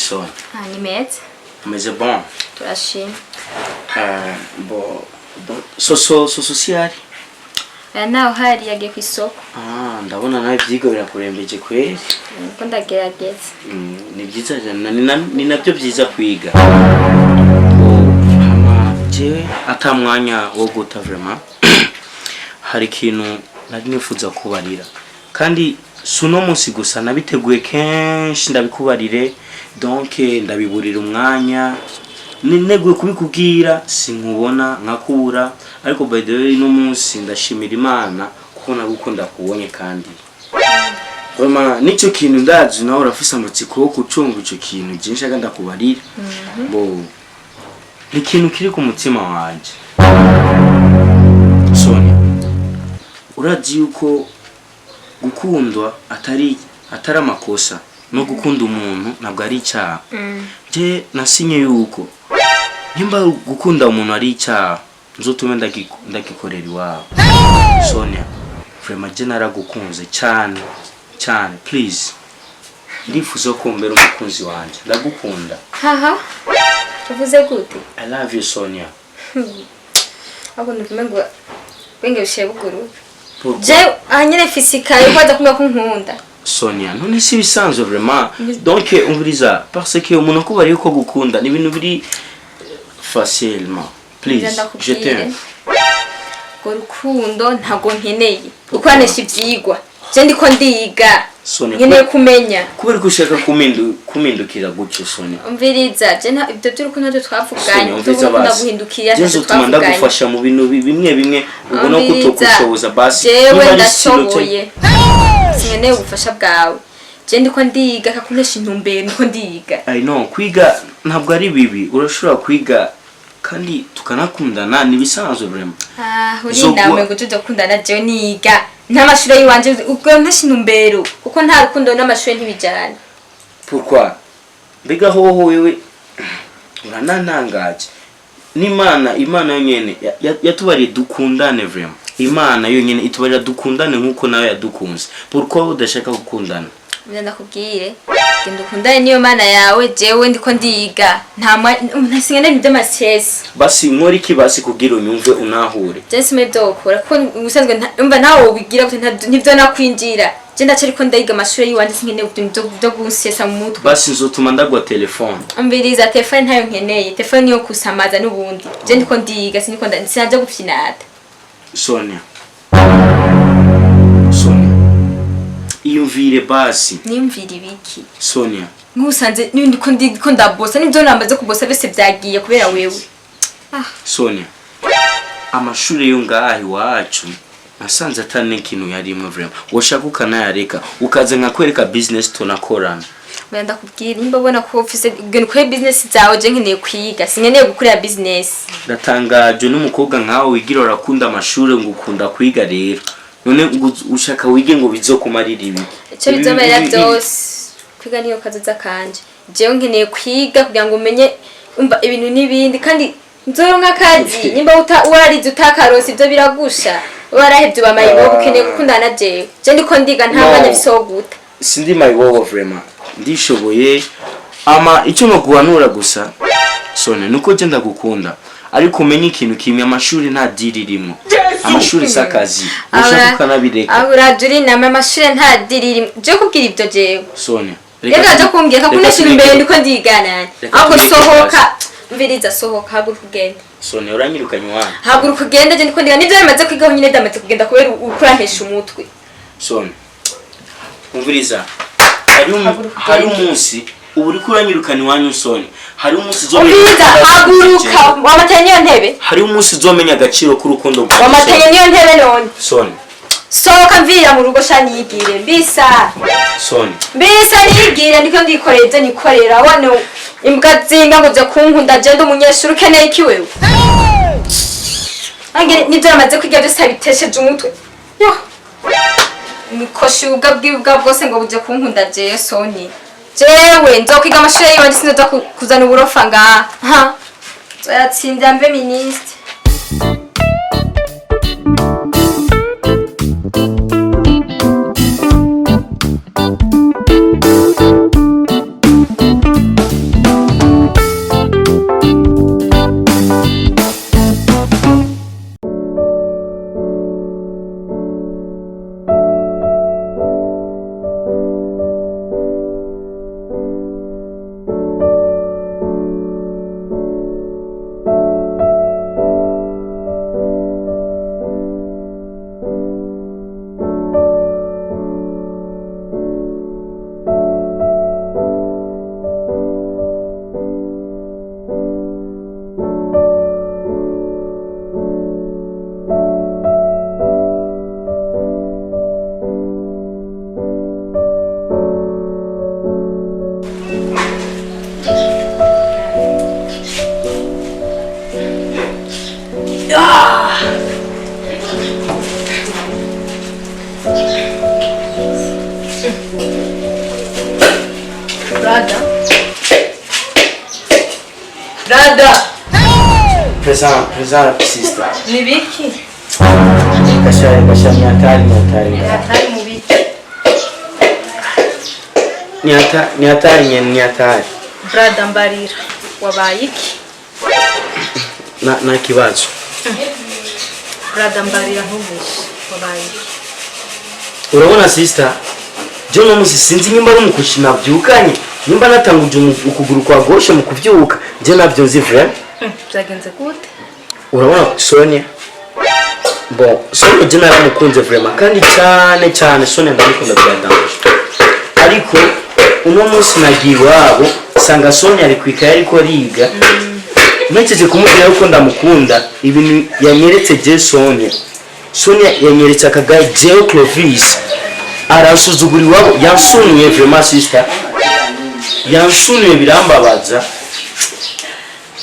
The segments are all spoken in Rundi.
Sonia? Ah, ni meza. Umeze bon? Turashima. Bon, donc soso soso si hari? Aya naho hari, yagiye ku isoko. Ah, ndabona nawe ivyigwa birakurembeje kweri. Niko ndagerageza. Ni byiza cyane, ni nabyo byiza kwiga. Bon, hama jewe ata mwanya wo guta, vraiment hari ikintu nari nifuza kubarira, kandi si uno munsi gusa, nabiteguye kenshi ndabikubarire, donc ndabiburira umwanya. Neguye kubikubwira, sinkubona nkakubura, ariko by the way uno munsi ndashimira Imana kuko nagukunda kubonye, kandi vraiment nicyo kintu ndazi nawe urafise amatsiko yo kucumva ico kintu je nshaka ndakubarira. Bo ni ikintu kiri ku mutima wanje. Sonia, urazi yuko gukundwa atari amakosa, no gukunda umuntu ntabwo ari icyaha. Je nasinye yuko nimba gukunda umuntu ari icyaha, nzotume ndagikorera iwabo. Sonia, vraiment je naragukunze cyane cyane. Please, ndifuza ko umbera umukunzi wanje, ndagukunda. Haha, uvuze gute? I love you, Sonia. Ahubwo numva ngo bwenge bushiye buguruka. Pourquoi? Je aha nyene mfise ikaye ko aza kumbwira ko nkunda. Sonia, none si bisanzwe vraiment? Donc umviriza, parce que umuntu akubariye yuko gukunda ni ibintu biri facilement. Please, je t'aime. Urwo rukundo ntabwo nkeneye gukoranisha ivyigwa, je ndiko ndiga. Sonia, nkeneye kumenya. Kubera ko ushaka kumindukira gutyo, Sonia? Umviriza, je nta ibyo by'urukundo ntacyo twavuganye. Sonia, umviriza By'urukundo basi. guhindukira Je ntacyo nzotuma twavuganye. ndagufasha mu bintu bimwe bimwe ubona ko Umviriza, utokushoboza basi. jewe Niba ari stylo. ndashoboye, sinkeneye ubufasha bwawe. Je ndiko ndiga, kakuntesha intumbero, ndiko ndiga. I know, kwiga ntabwo ari bibi, urashobora kwiga kandi tukanakundana, ni ibisanzwe vraiment. Ah, uri Zokuwa- nawe ngo tujya gukundana jewe niga n'amashure yiwanje, ubwo ntesha intumbero, kuko nta rukundo n'amashure ntibijana. Pourquoi? Mbega hoho wewe uranantangaje. N'Imana, Imana yonyene yatubariye dukundane. Vraiment Imana yonyene itubarira dukundane nk'uko nawe yadukunze. Pourquoi udashaka gukundana? Mbona ndakubwire, genda ukundane niyo Mana yawe. Jewe ndiko ndiga, nta ntasinga ibintu by'amasesi. Basi nkora iki basi kugira unyumve, unahure? Je simwe ibyo wokora, kuko ubusanzwe umva nawe wobigira gute, ntivyo nakwinjira. Je ndacariko ndayiga amashure yiwanje, sinkeneye ibintu byo gunsesa mu mutwe. Basi nzotuma ndagwa telefone. Umviriza, telefone ntayo nkeneye, telefone niyo kusamaza n'ubundi. Je ndiko ndiga, siniko sinaja gupyinata. Sonia, Sonia, iyumvire basi. Niyumvira ibiki? Sonia. Nkusanze ndiko ndiko ndabosa, n'ibyo namaze kubosa byose byagiye kubera wewe. Sonia, amashuri yo ngaha iwacu nasanze atari n'ikintu yarimwe. Vraiment woshaka ukanayareka, ukaza nkakwereka business tunakorana. Oya, ndakubwira, nimba ubona ko ufise, genda ukore business zawe. Je nkeneye kwiga, sinkeneye gukorera business. Ndatangaje n'umukobwa nkawe wigira urakunda amashuri, ngo ukunda kwiga. Rero none ngo ushaka wige ngo bizokumarira ibi? Icyo bizomerera byose, kwiga niyo kazoza kanje. Jewe nkeneye kwiga kugira ngo umenye, umva, ibintu n'ibindi, kandi nzoronka akazi. Nimba warize utakaronse, ibyo biragusha, warahevye uba mayibobo. Ukeneye gukundana na jewe? Je ndiko ndiga, nta No. mwanya mfise wo guta. Sindi mayibobo, vraiment ndishoboye. Ama icyo noguhanura gusa, Sonia, nuko je ndagukunda, ariko umenye ikintu kimwe: amashuri nta diri irimo, amashuri si akazi. Ushaka ukanabireka. Uraje uri inama, amashure nta diri irimo. Je kubwira ibyo jewe? Sonia, reka aje kumbwira reka kakunesha tureke. imbere, ndiko ndigana. Reka Ahubwo tureke. sohoka, mviriza, sohoka, haguruka ugende. Sonia, uranyirukanye iwanyu. Haguruka ugende, je ndiko ndiga, nivyo bimaze kwigaho nyine ndamaze kugenda kubera ukurantesha umutwe. Sonia, umviriza, Haguruka hari ugende. umunsi ubu uriko uranyirukana iwanyu. Sonia, hari umunsi uzomenya Umviriza, haguruka, wamatanye niyo ntebe. Hari umunsi uzomenya agaciro k'urukundo rwawe. Wamatanye niyo ntebe none. Sonia. Sohoka, mvira mu rugo sha, niyigire mbisa. Sonia. Mbisa niyigire, ndiko ndikorera ibyo nikorera. Wane imbwa zinga ngo uze kunkunda, je ndi umunyeshuri. Ukeneye iki wewe? Nange nibyo namaze kwiga byose abitesheje umutwe. Yo nikoshi ubwa bw'ibwa bwose ngo buje kunkunda jewe. Soni, jewe nzokwiga amashuri yiwanje, sinzoza kuzana uburofa ngaha. Ha, nzoyatsinda mbe minisitiri. Present, present, sister. Ni biki? Gasha, gasha, ni hatari, ni hatari. Hatari mu biki? Ni hatari, ni hatari nyene, ni hatari. Brother, mbarira, wabaye iki? Na kibazo. Brother, mbarira, ntubeshe, wabaye iki? Urabona sister, je uno musi sinzi nimba ari umukushi navyukanye, nimba natanguje ukuguru kwa gauche mu kuvyuka, je navyo nzi vraiment. Byagenze gute? Urabona Sonia, bon, Sonia je naramukunze vraiment, kandi cyane cyane. Sonia ndamukunda bya danger, ariko uno munsi nagiye iwabo sanga Sonia ari kwikaye ariko ariga. Mpejeje kumubwira yuko ndamukunda, ibintu yanyeretse, je Sonia, Sonia yanyeretse akagaye. Jewe Clovis aransuzugura iwabo, yansunuye vraiment sister, yansunuye birambabaza.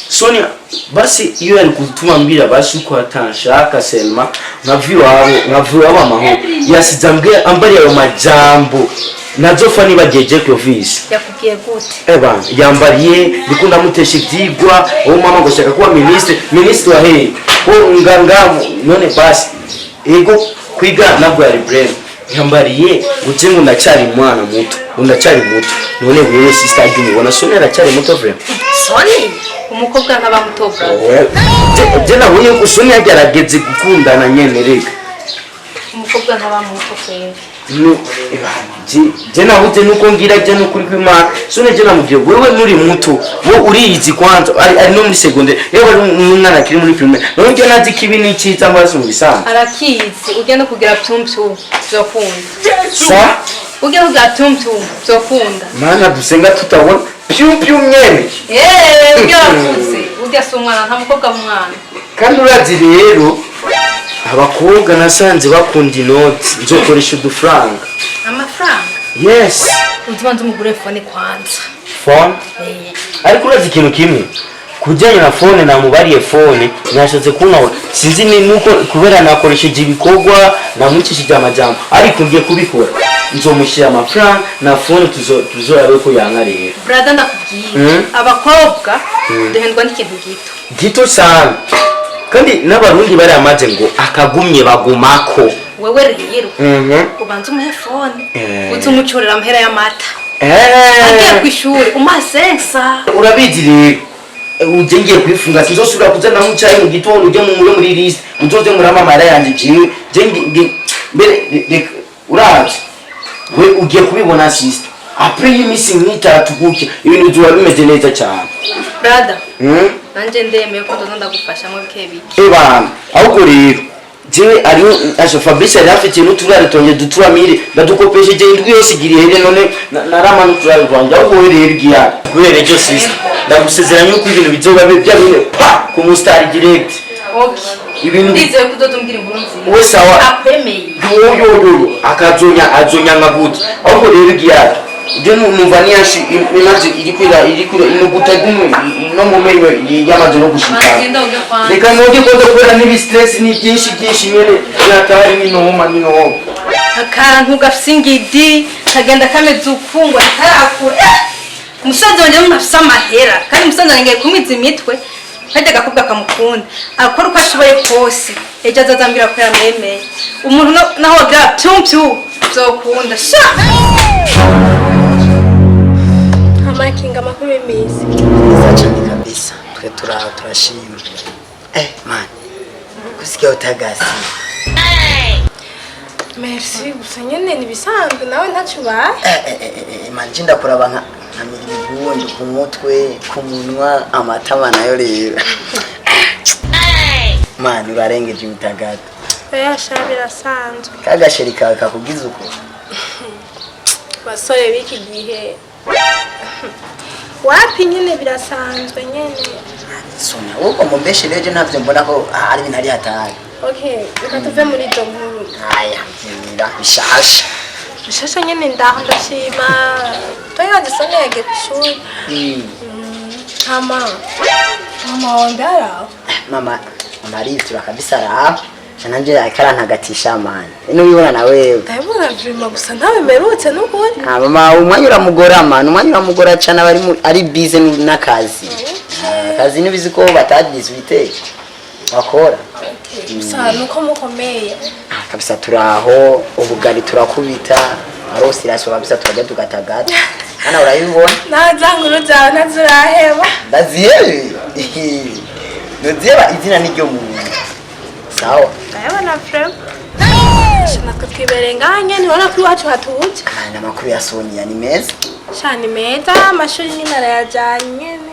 Sonia basi iyo yari gutuma mbwira basi uko atanshaka, Selma, nkava iwabo, nkava iwabo amahoro. Yasize ambwira, ambariye ayo majambo nazofa nibagiye, je Clovis. Yakubwiye gute? Eba yambariye ndiko ndamutesha ivyigwa, uwo mama ngo shaka kuba ministre. Ministre wa hehe ko nganga? None basi ego kwiga nabwo yari brain. Yambariye ngo je ngo ndacyari mwana muto, ngo ndacyari muto. None wewe sister, jya umubona Sonia aracyari muto vraiment? Soni umukobwa ntaba muto, brother. Je nabonye ko Sonia yagerageze gukundana nyene reka. Umukobwa ntaba muto kweli. Je nabuze nuko ngira je nukuri kw'Imana. Sonia je namubwiye: wewe nuri muto, wo uriyizi kwanza, ari no muri secondaire, yewe ari umwana akiri muri primaire. None je nazi kibi n'iciza mbazi mu bisanzwe. Arakizi, ugenda kugira pyumpyu byokunda. Sa? Ugenda kugira pyumpyu byokunda. Mana dusenga tutabona pyum pyum nyene. Yeee, ujya arakuze, ujya si umwana, nta mukobwa w'umwana. Kandi urazi rero abakobwa nasanze bakunda inoti, nzokoresha udufaranga. Amafaranga? Yes. Uzi, umugure phone kwanza. Phone? Eh. Ariko urazi ikintu kimwe ku bijyanye na phone, namubariye phone nashatse kunawe, sinzi ni nuko kubera nakoresheje ibikorwa, namwicishije amajambo, ariko ngiye kubikora, nzomushyira amafaranga na phone, tuzorabe ko yanka rero. Brother, ndakubwiye, abakobwa duhendwa n'ikintu gito. Gito sana, kandi n'Abarundi baramaze ngo akagumye bagumako. Wewe rero ubanza umuhe phone, uze umucorera amahera y'amata agiye ku ishuri, umuha sensa. Urabizi rero, uje ngiye kwifunga, sinzosubira kuza namucaye mu gitondo. Uje mu muri liste, muzoze muramamara yanje. Jewe je mbere reka, uravye we ugiye kubibona sister, après y'imisi nk'itatu gutya ibintu bizoba bimeze neza cyane. Brother, nanje ndemeye ko ndoza ndagufasha mu bike bike. Ebana, ahubwo rero jewe ariho asha Fabrice yari afitiye n'uturare tonge duturamire, ndadukopesheje indwi yose igira ihere. None narama n'uturare twanjye. Ahubwo we rero igihari kubera ejo sister, ndagusezeranya yuko ibintu bizoba bya bine pa ku mustar direct. Okay. Ibintu Ndizeye ko uzoza umbwira inkuru nziza. We sawa. Akwemeye. Yoyoyoyo, akazonya azonyanga gute? Ahubwo rero igihari ibyo numva niyashi imaze irikwira irikwira inuguta gumwe no mu menyo yamaze no gushika. Genda ujye kwanza. Reka noge koza kubera n'ibi stress ni byinshi byinshi nyene, byatari n'inoma n'inoma. Akantu gafise ingidi kagenda kameze uku ngo karakura. Umusaza wanjye n'umuntu afise amahera, kandi umusaza wanjye ngiye kumwiza imitwe kajya agakobwa kamukunda, akora uko ashoboye kose. Ejo azaza ambwira ko yamwemeye. Umuntu naho wagira pyumpyu byokunda sha. Amakinga, amakuru y'iminsi? Neza cyane kabisa, twe turaho turashima. Man, kusikia utagasi. Merci, gusa nyene ni ibisanzwe, nawe ntacyo ubaye. Man, je ndakuraba nka nkamira ibigundi ku mutwe, ku munwa, amatama nayo rero. Man, urarengeje imitagato. Oya sha, birasanzwe. Kagasheri kawe kakugize uko? Basore b'iki gihe wapi, nyene birasanzwe nyene. Sonia, wowe ugomba umbeshe rero, je ntavyo mbona ko ari ibintu ari hatari. Okay, reka tuve muri izo nkuru. Aya, mbwira bishasha. Bishasha nyene, ndaho ndashima. Toya Sonia yagiye kw'ishuri. Hama mama wawe ndaraho? Mama, mama arivyura kabisa, araho. Nanje ariko arantagatisha man. Nubibona na wewe. Ndabibona vraiment, gusa ntawe mperutse n'ukuri. Ah, mama umwanya uramugora man, umwanya uramugora cyane, aba ari busy n'akazi. Ah, akazi nibizi ko batadiswite. Wakora. Gusa nuko mukomeye. Kabisa turaho, ubugari turakubita, arosirasyo kabisa, turajya tugatagata. Hano urabibona. Nawe za nkuru zawe ntaziraheba. Ndazihebe. Nuziheba izina niryo muntu. Sawa. Ndayabona frame. Natwe twibereye ngaha nyene, ubona ko iwacu hatuje. Kandi amakuru ya Sonia ni meza. Sha ni meza, amashuri nyine arayajyanye nyene.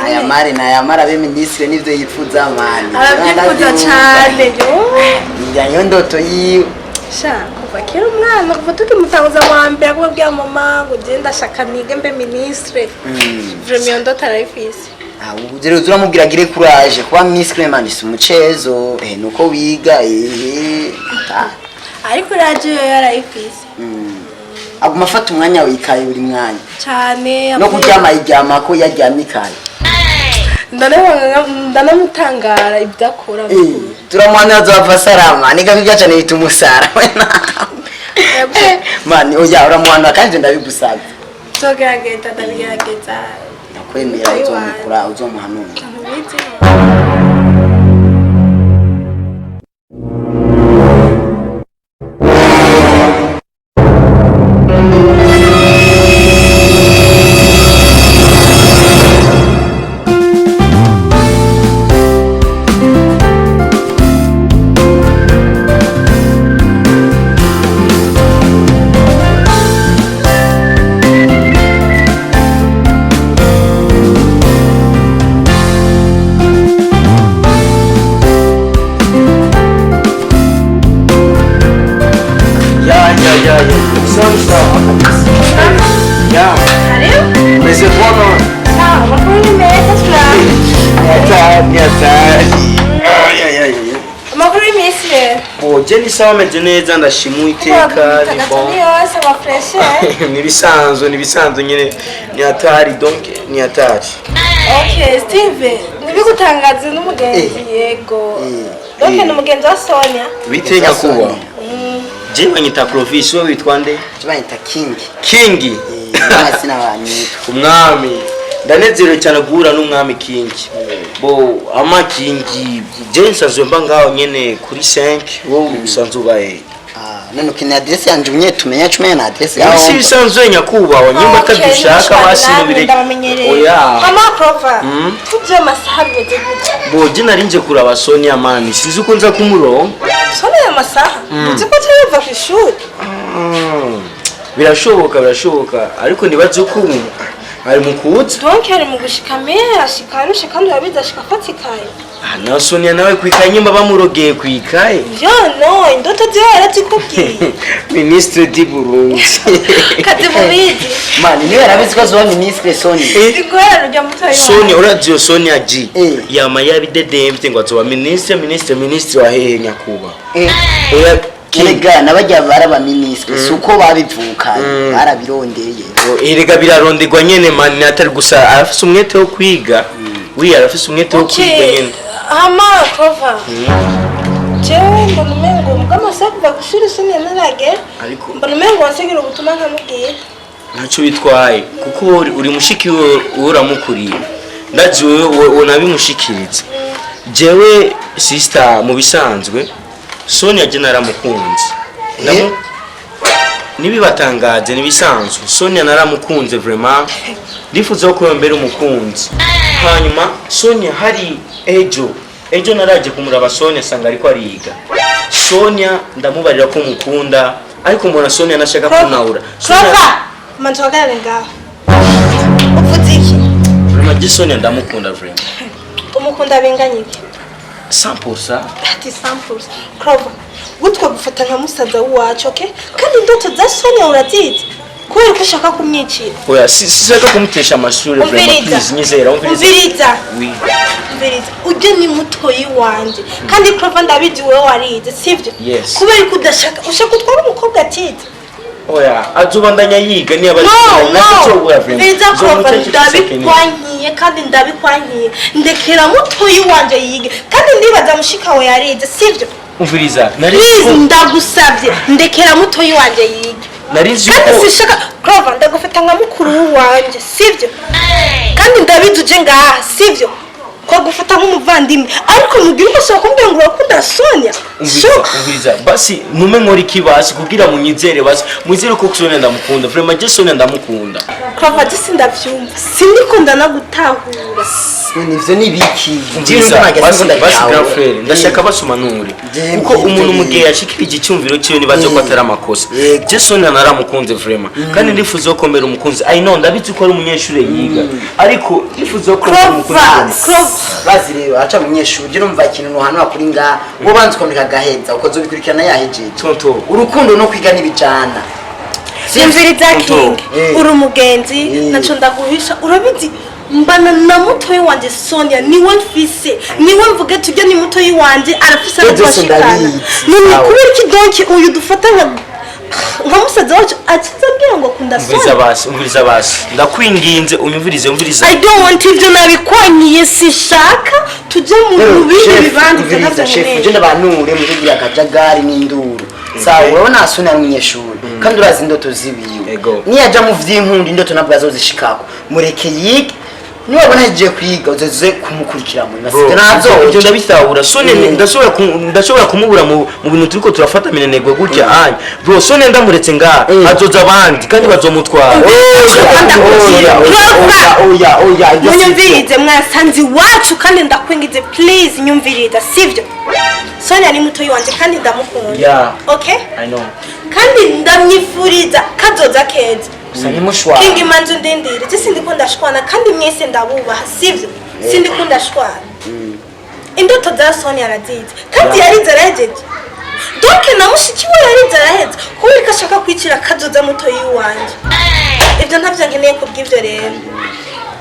Nayamare nayamara abe minisitiri nivyo yifuza mani. Arabyifuza cane yo. Njya ndoto yiwe. Sha kuva kera umwana, kuva tukimutanguza mu wa mbere, akubwira mama ngo ugende ndashaka nige mbe minisitiri. Vraiment iyo ndoto arayifise. Ah, ubu rero uramubwira agire courage, kuba minisitiri mani si umucezo, nuko wiga ah. Ariko radiyo yo yarayifise. Aguma afata umwanya wikaye buri mwanya. Cane. No kuryama yiryama ko yaryamye ikaye. Ndanamutangara ibyo akora. Turamuhanira azova sarama niga kwirya cane bita umusara. Mani oya, uramuhanura kandi ivyo ndabigusabye. Nzogerageza, ndabigerageza. Ndakwemera uzomukura uzomuhanura. Ntubizi. Ya ya ya ya, sawa sawa ya. Karibu. Meze poa. Sawa, amakuru ni meza turaba. Hatari hatari. Ay ay ay ay. Amakuru y'iminsi rero. Bo je ni sawa, meze neza, ndashima Uwiteka, ni bon. Ni yose amafureshe. Nibisanzwe nibisanzwe nyine, ni hatari, donc ni hatari. Okay, Steve, ntibigutangaze n'umugenzi yego. Donc ni umugenzi wa Sonia. Bite nyakubahwa? Je banyita Clovis, wowe witwa nde? Banyita King. King. Amazina banyita. Umwami. Ndanezerewe cyane guhura n'umwami King. Bo ama King, je nsanzwe mba ngaho nyene kuri 5, wowe usanzwe ubaye? Ah, none ukeneye adresse yanje unye tumenya cumenya na adresse yawe. Si bisanzwe nyakubahwa, nyumba atadushaka basi mubireke. Oya. Mama Prova, tujye amasaha bimeze gutya. Bo je narinje kuraba Sonia mani, sinzi uko nza kumuronka. Sonia aya masaha, uzi ko atari ku ishuri. Birashoboka birashoboka, ariko nibaze uko ubu ari mu kuza. Donc ari mu gushika mera, ashika arushe kandi urabizi ashika afatikaye. Ah, na Sonia nawe kwikaye nyimba bamurogeye kwikaye. Yo no, indoto ziwe yarazikubwiye. Ministre di Burundi. Kazi mubizi. Mani niwe yarabizi ko azoba minisitiri Sonia. Ingorane ujya mutoyi wawe. Sonia, urazi Sonia G Eh. yama yabidedemvye ngo azoba ministre ministre ministre wa hehe nyakuba? Eh. Oya King. Erega n'abajya baraba minisitiri si uko babivukanye, barabirondeye. Erega biraronderwa nyene mani, atari gusa arafise umwete wo kwiga. Uriya arafise umwete wo kwiga Okay, nyene. Hama Prova. Jewe mbona umengo mbwa amasaha kuva ku ishuri Sonia ntaragera. Ariko Mbona umengo wansigira ubutumwa nkamubwira. ntacyo bitwaye kuko uri mushiki we uramukuriye, ndazi wewe unabimushikiriza. Jewe sister, mu bisanzwe Sonia je naramukunze. Nibibatangaje, nibisanzwe, Sonia naramukunze vraiment, ndifuza ko mbere umukunzi. Hanyuma Sonia hari ejo ejo naraje kumuraba Sonia, sanga ariko ariga. Sonia ndamubarira ko mukunda, ariko mbona Sonia nashaka kunahura. Sonia Prova, manzi uhagarare ngaho. Uvuze iki? Vraiment je Sonia ndamukunda vraiment. Umukunda binganye iki? 100%. Ati samples. Clover, gutwa gufata nka musaza w'iwacu, okay? Kandi indoto za Sonia urazizi. Kubera ko ushaka kumwicira. Oya, sishaka kumutesha amashuri vraiment. Umviriza. Please nyizera, umviriza. Umviriza. Oui. Umviriza. Ujye ni mutoyi wanje. Kandi Clover ndabizi wowe warize, sivyo? Yes. Kubera ko udashaka, ushaka utwara umukobwa atize. Oya, azobandanya yiga niba No, no. Umviriza. Umviriza Clover, ndabikwankiye kandi ndabikwankiye. Ndekera mutoyi wanje yige. Kandi ndibaza mushika we yarize, sivyo? Umviriza, nari Please ndagusabye, ndekera mutoyi wanje yige. narizi Kandi yuko sishaka Clover, ndagufata nka mukuru wanje, sivyo? Kandi ndabizi uje ngaha, sivyo? Twagufata nk'umuvandimwe, ariko mubwire uko ushobora kumbwira ngo urakunda Sonia. Umviriza, umviriza basi, ntume nkora iki basi kugira munyizere, basi mwizere ko Sonia ndamukunda vraiment. Je Sonia ndamukunda. Claver, je sindavyumva, sindikunda no gutahura. Nivyo ni biki? Umviriza basi, basi grand frère, ndashaka basumanure kuko umuntu mu gihe yashikirije icyumviro cyiwe nibaze ko atari amakosa. Je Sonia naramukunze vraiment, kandi ndifuza ko mbera umukunzi. I know, ndabizi ko ari umunyeshuri yiga, ariko ndifuza ko mbera umukunzi. Claver. Bazi rero aca munyeshuri, je numva ikintu nohanura kuri nga wo banza ukomeka gaheza ukazobikurikirana yahejeje. Tonto. Urukundo no kwiga ntibijana. Yumviriza. Tonto. King, uri umugenzi, naco ndaguhisha, urabizi mbana na mutoyi wanje Sonia, niwe mfise, niwe mvuge tujya, ni mutoyi wanje, arafise Ibyo byose aratwashikana. ndabizi. None Sawa. kubera iki donc uyu dufata nka musaza wacu akiza ambwira ngo akunda Umviriza Sonia? basi, umviriza basi, ndakwinginze unyumvirize, umviriza. I don't want ivyo, nabikwanyiye, sishaka tujye mu Rero, bindi chef, bibanza, ivyo umviriza, navyo chef, nkeneye. je ndabanure mujugira akajagari n'induru. Sawa, urabona Sonia ari umunyeshuri kandi urazi indoto zibiwe. Ego. Niyaja mu vy'inkundi, indoto nabwo azozishikako. Mureke yige, niwabona ahejeje kwiga uzoze kumukurikira muri Bro, masite nazo. Ibyo ndabitahura. Sonia ndashobora kumubura mu bintu turiko turafata minenegwe gutya anya. Bro, Sonia ndamuretse ngaha azoza abandi kandi bazomutwara. Oya, oya, oya, oya, ibyo si byo. Munyumvirize, mwasanze iwacu, kandi ndakwingize, please nyumviriza, sivyo? Sonia ni mutoyi wanje kandi ndamukunda. Yeah. Okay. I know. Kandi ndamwifuriza kazoza keza. Gusa ntimushwana. King, manzu ndindire, je sindikunda shwana kandi mwese ndabubaha, sivyo? Sindikunda shwana. Indoto za Sonia arazizi kandi yarize arahejeje, donc na mushiki we yarize araheza. Kubera ko ashaka kwicira kazoza mutoyi wanje, ibyo ntabyo nkeneye. Kubw'ibyo rero,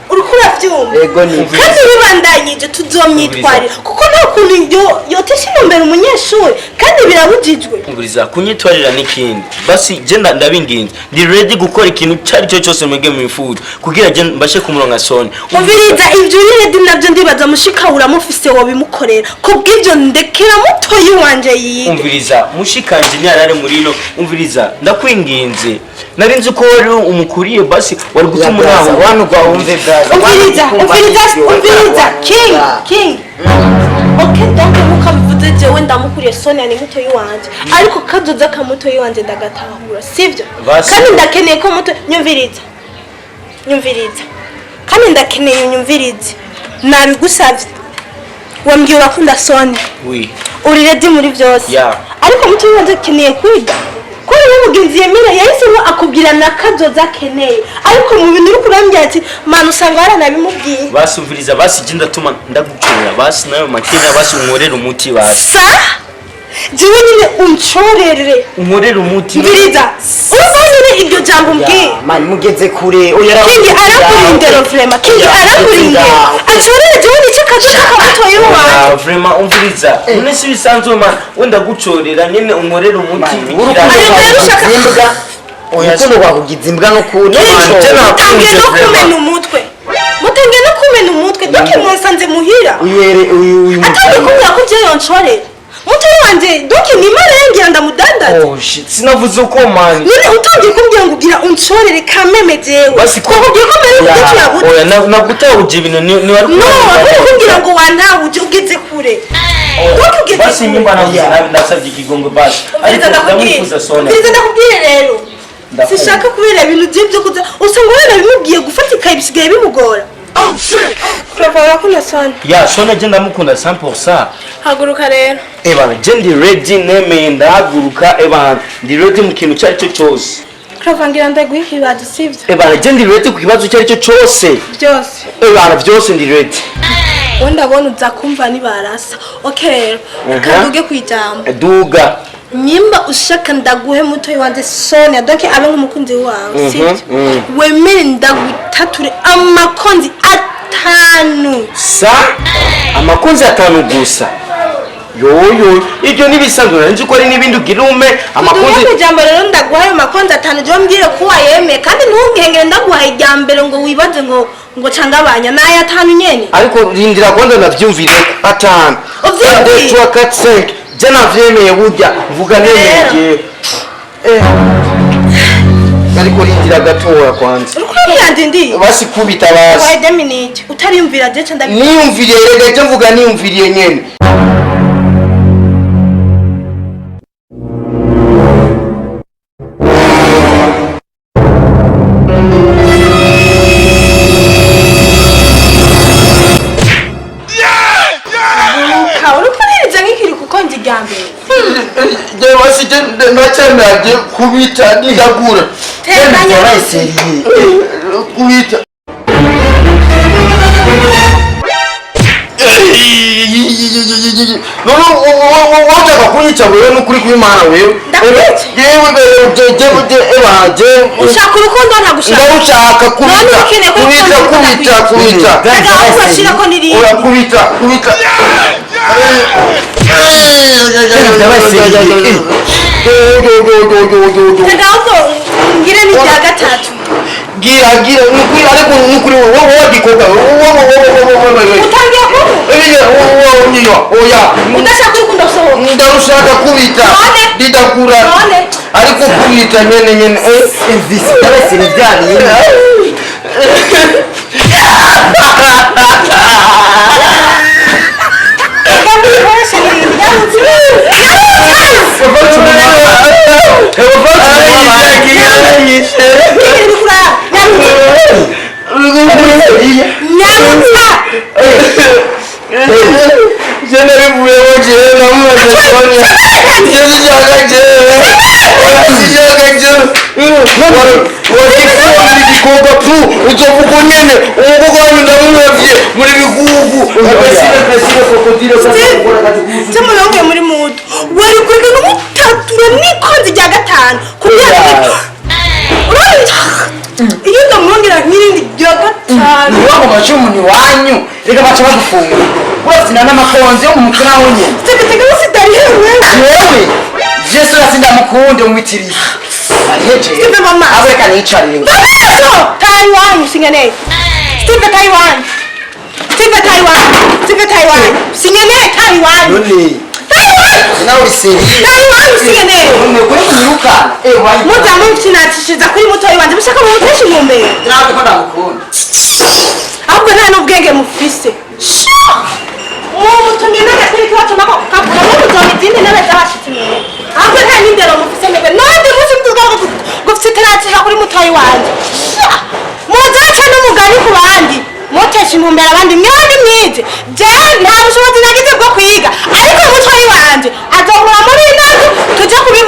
uriko uravyumva? Ego, ni Kandi bibandanyije tuzomyitwarira, kuko nta kuntu yotesha imbere umunyeshuri, kandi birabujijwe. Umviriza, kunyitwarira n'ikindi. Basi je ndabinginze, ndi ready gukora ikintu icyo ari cyo cyose mwebwe mwifuza kugira je mbashe kumuronka Sonia. Umviriza, ibyo uri ready nabyo, ndibaza mushika uramufise wobimukorera. Kubw'ibyo ndekera mutoyi wanje yige. Umviriza, mushikanje ntiyarare muri ino. Umviriza, ndakwinginze, nari nzi ko wari umukuriye, basi wari Ya gutuma braza, unaho. wanugwa wumve braza. Umviriza, umviriza, umviriza, King, King, okay, donc nkuko abivuze, jewe ndamukuriye, Sonia ni mutoyi wanje, ariko kazoza ka mutoyi wanje ndagatahura, sivyo? Basi. Kandi ndakeneye ko muto, nyumviriza, nyumviriza, kandi ndakeneye unyumvirize. Nabigusavye, wambwiye urakunda Sonia. Oui. Uri ready muri byose? Yeah. Ariko mutoyi wanje akeneye kwiga, kuri uwo mugenzi yemera yahisemo akubwira na kazoza akeneye, ariko mu bintu uri kurambwira ati manu usanga waranabimubwiye. Basi umviriza, basi je ndatuma ndagucorera, basi nayo makenya, basi unkorere umuti basi. Sa jewe nyine uncorere. Unkorere umuti. Mbiriza, urumva nyine iryo jambo umbwiye. Man, mugeze kure, oya. Kingi arangura indero vraiment, Kingi arangura indero, ancorere jewe nicyo kazoza kamutoye wanje. Ah, vraiment, umviriza, none si bisanzwe man, wenda gucorera nyene unkorere umuti. Urukundo Ayo rero ushaka- rwakugize imbwa, urukundo rwakugize imbwa no ku je Mutangiye no nakunze. kumena umutwe, mutangiye no kumena umutwe, donc mwansanze muhira. Uyere uyu Atangiye kumbwira ko jewe yoncorera mutoyi wanje, donc ni imana yangira ndamudandaza. Oh shit, sinavuze uko man. None utangiye kumbwira ngo ugira uncorere kameme, jewe Basi ko twakubwiye ko mbere y'uko yabuze. Oya, nagutahuje ibintu ni wari No, uri kumbwira ngo wantahuje, ugeze kure, donc ugeze Basi kure. nyumba navuze nabi, ndasabye ikigongo basi, ariko Umviriza, ndakubwira, ndamwifuza Sonia. umviriza, ndakubwire rero. Ndakumva. Sinshaka kubera ibintu by'ibyo kuza usanga wenda gufatika bisigaye bimugora. Claver, urakunda Sonia? Ya, Sonia je ndamukunda 100%. Haguruka rero. Ebana, je ndi ready, nemeye ndahaguruka. Ebana, ndi ready mu kintu icyo ari cyo cyose. Claver, ngira ndaguha ikibazo, sibyo? Ebana, je ndi ready ku kibazo icyo ari cyo cyose. Byose. Ebana, byose ndi ready. Wowe ndabona uza kumva nibarasa. Okay rero, kandi uge ku ijambo. Duga. Nyimba ushaka ndaguhe mutoyi wanje Sonia, donc abe nk'umukunzi wawe, sibyo? Mhm. Wemere ndagutature amakonzi 5. Sa amakunzi 5 gusa? Yoyo, ibyo nibisanzwe, nzi ko ari n'ibindi ugira ume amakonzi amakunzi. Ku ijambo rero, ndaguha ayo makonzi 5, jya umbwire ko wayemeye, kandi ntunkengere ndaguhaye irya mbere ngo wibaze ngo cangabanya n'aya 5 nyene. Ariko rindira kwanza ndavyumvire, 5. Uvyumvire. 2 3 4 5, je navyemeye, burya mvuga nemeye. Rero. Eh. Ariko rindira gatoya kwanza. Uriko urabwira ndi Basi kubita basi. Waye deminite utariyumvira je ca ndabi. Niyumviriye rega, je mvuga niyumviriye nyene. Ka uriko uririza nk'ikiri kuko ndi irya mbere. Je basi je ndacemera je kubita ndagura. Tekanya. Yabaye sérieux. Kubita. None wowe kunyica wewe nukuri kw'Imana wewe. Ndakwica. Yewe je je je eba je. Ushaka urukundo ntagushaka. Ndarushaka kubita. None ukeneye ko Kubita urukundo kubita kubita. Reka ahubwo ashirako n'irindi. Oya kubita kubita. Yabaye sérieux. Reka ahubwo ngire n'irya gatatu. Gira gira nukuri, ariko nukuri wowe wowe gikobwa wowe wowe wowe wowe wowe. Utangiye kuvuga. Oya oya. Udashaka urukundo sohoka. Ndarushaka kubita. None? Ndidakura. None? Ariko kubita nyene nyene. Elvis yabaye sérieux bya bindi. Reka mbikoreshe n'irindi. Nyarutse. Ikiri kurara. Nyarutse. Nyarutse. Tumulonge muri muto wari kureka n'umutatura n'ikonzi rya gatanu kugira ngo iyo ndamwongera nk'irindi rya gatanu. Niwako macumu ni wanyu reka baca bagufunga urafite n'amakonzi yo mu mutwe nawe nyene. Tegetege wese darihewe. Yewe jesu rasinda mukunde umwitiriye ariheje. Steve mama. Abo reka niyicarire. Babazo Taiwan singeneye Steve Taiwan Steve Taiwan Steve Taiwan singeneye Taiwan. None Taiwan. nawe uri sérieux. Taiwan singeneye. None kuri mwirukana eh wanyu. Muzamu mfinatishiza kuri mutoyi wanje mushaka mumuteshe intumbero. Nawe ko ndamukunda. Ahubwo nta n'ubwenge mufise. Mumutumye n'agatebe kiwacu nako kakura mumutumye izindi ntebe z'abashitsi mwe. Ahubwo nta n'indero mufise mwebwe. None muzi mvuga ngo gufitiratisha kuri mutoyi wanje. Muzace n'umugani ku bandi. Muteshe intumbero abandi mwandi mwize. Je nta bushobozi nagize bwo kwiga. Ariko mutoyi wanje azohura muri ino nzu tuje kubi